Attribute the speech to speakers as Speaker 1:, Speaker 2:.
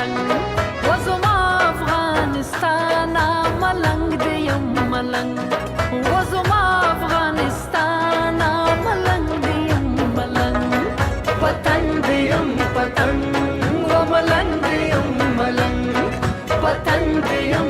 Speaker 1: پتنګ. وزما افغانستان، ملنګ دی یم ملنګ. وزما افغانستان، ملنګ دی یم ملنګ.
Speaker 2: پتنګ دی یم پتنګ، و ملنګ دی یم ملنګ، پتنګ دی یم.